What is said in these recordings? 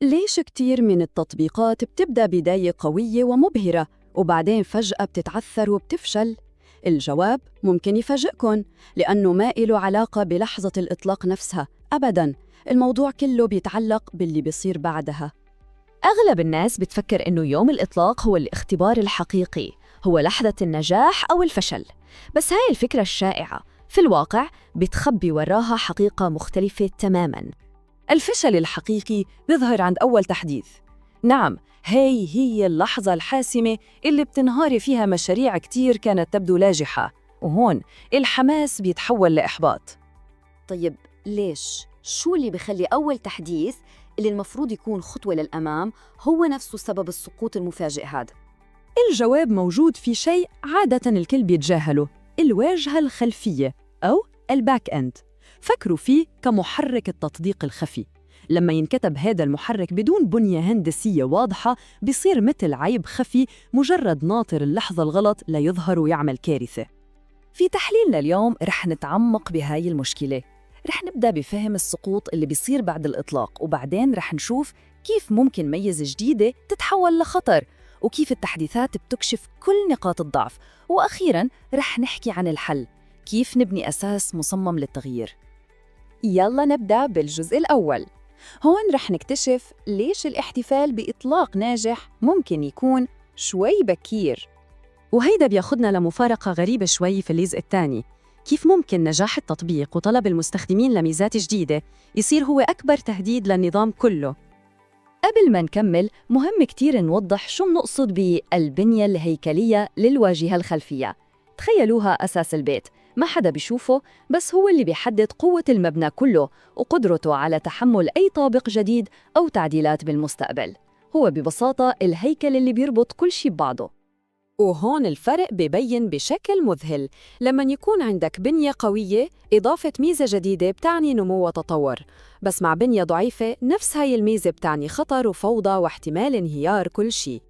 ليش كتير من التطبيقات بتبدأ بداية قوية ومبهرة وبعدين فجأة بتتعثر وبتفشل؟ الجواب ممكن يفاجئكن، لأنه ما إله علاقة بلحظة الإطلاق نفسها أبداً. الموضوع كله بيتعلق باللي بيصير بعدها. أغلب الناس بتفكر إنه يوم الإطلاق هو الاختبار الحقيقي، هو لحظة النجاح أو الفشل. بس هاي الفكرة الشائعة في الواقع بتخبي وراها حقيقة مختلفة تماماً. الفشل الحقيقي بيظهر عند أول تحديث. نعم، هاي هي اللحظة الحاسمة اللي بتنهار فيها مشاريع كتير كانت تبدو ناجحة، وهون الحماس بيتحول لإحباط. طيب ليش؟ شو اللي بخلي أول تحديث اللي المفروض يكون خطوة للأمام هو نفسه سبب السقوط المفاجئ هذا؟ الجواب موجود في شيء عادة الكل بيتجاهله، الواجهة الخلفية أو ال back end. فكروا فيه كمحرك التطبيق الخفي. لما ينكتب هذا المحرك بدون بنية هندسية واضحة بيصير مثل عيب خفي، مجرد ناطر اللحظة الغلط ليظهر ويعمل كارثة. في تحليلنا اليوم رح نتعمق بهاي المشكلة. رح نبدأ بفهم السقوط اللي بيصير بعد الإطلاق، وبعدين رح نشوف كيف ممكن ميزة جديدة تتحول لخطر، وكيف التحديثات بتكشف كل نقاط الضعف، وأخيراً رح نحكي عن الحل، كيف نبني أساس مصمم للتغيير. يلا نبدأ بالجزء الأول. هون رح نكتشف ليش الاحتفال بإطلاق ناجح ممكن يكون شوي بكير. وهيدا بياخدنا لمفارقة غريبة شوي في الجزء الثاني. كيف ممكن نجاح التطبيق وطلب المستخدمين لميزات جديدة يصير هو أكبر تهديد للنظام كله؟ قبل ما نكمل، مهم كتير نوضح شو منقصد بالبنية الهيكلية للواجهة الخلفية. تخيلوها أساس البيت، ما حدا بيشوفه، بس هو اللي بيحدد قوة المبنى كله وقدرته على تحمل أي طابق جديد أو تعديلات بالمستقبل. هو ببساطة الهيكل اللي بيربط كل شيء ببعضه. وهون الفرق ببين بشكل مذهل. لما يكون عندك بنية قوية، إضافة ميزة جديدة بتعني نمو وتطور، بس مع بنية ضعيفة نفس هاي الميزة بتعني خطر وفوضى واحتمال انهيار كل شيء.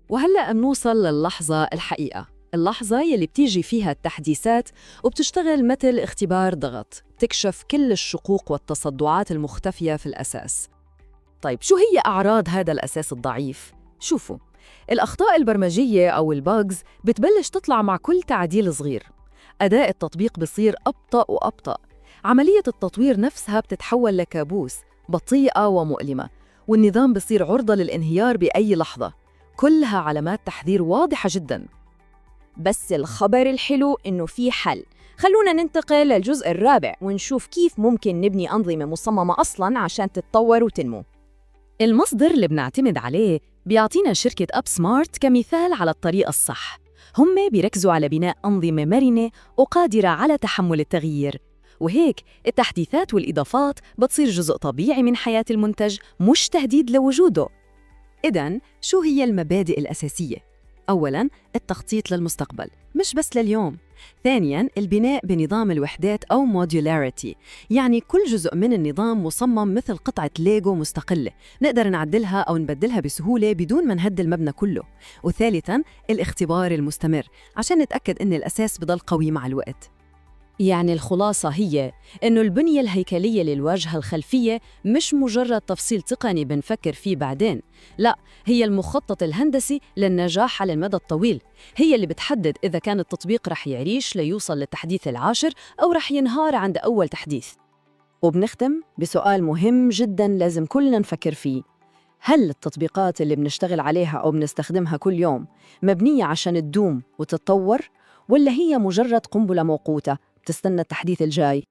وهلأ بنوصل للحظة الحقيقة، اللحظة يلي بتيجي فيها التحديثات وبتشتغل مثل اختبار ضغط، بتكشف كل الشقوق والتصدعات المختفية في الأساس. طيب شو هي أعراض هذا الأساس الضعيف؟ شوفوا، الأخطاء البرمجية أو ال bugs بتبلش تطلع مع كل تعديل صغير. أداء التطبيق بصير أبطأ وأبطأ. عملية التطوير نفسها بتتحول لكابوس، بطيئة ومؤلمة، والنظام بصير عرضة للانهيار بأي لحظة. كلها علامات تحذير واضحة جداً. بس الخبر الحلو إنه في حل. خلونا ننتقل للجزء الرابع ونشوف كيف ممكن نبني أنظمة مصممة أصلاً عشان تتطور وتنمو. المصدر اللي بنعتمد عليه بيعطينا شركة أب سمارت كمثال على الطريقة الصح. هم بيركزوا على بناء أنظمة مرنة وقادرة على تحمل التغيير، وهيك التحديثات والإضافات بتصير جزء طبيعي من حياة المنتج، مش تهديد لوجوده. إذن شو هي المبادئ الأساسية؟ أولاً، التخطيط للمستقبل، مش بس لليوم. ثانياً، البناء بنظام الوحدات أو modularity، يعني كل جزء من النظام مصمم مثل قطعة ليجو مستقلة، نقدر نعدلها أو نبدلها بسهولة بدون ما نهد المبنى كله. وثالثاً، الاختبار المستمر، عشان نتأكد إن الأساس بضل قوي مع الوقت. يعني الخلاصة هي إنه البنية الهيكلية للواجهة الخلفية مش مجرد تفصيل تقني بنفكر فيه بعدين، لا، هي المخطط الهندسي للنجاح على المدى الطويل. هي اللي بتحدد إذا كان التطبيق رح يعيش ليوصل للتحديث العاشر أو رح ينهار عند أول تحديث. وبنختم بسؤال مهم جداً لازم كلنا نفكر فيه: هل التطبيقات اللي بنشتغل عليها أو بنستخدمها كل يوم مبنية عشان تدوم وتتطور، ولا هي مجرد قنبلة موقوتة بتستنى التحديث الجاي؟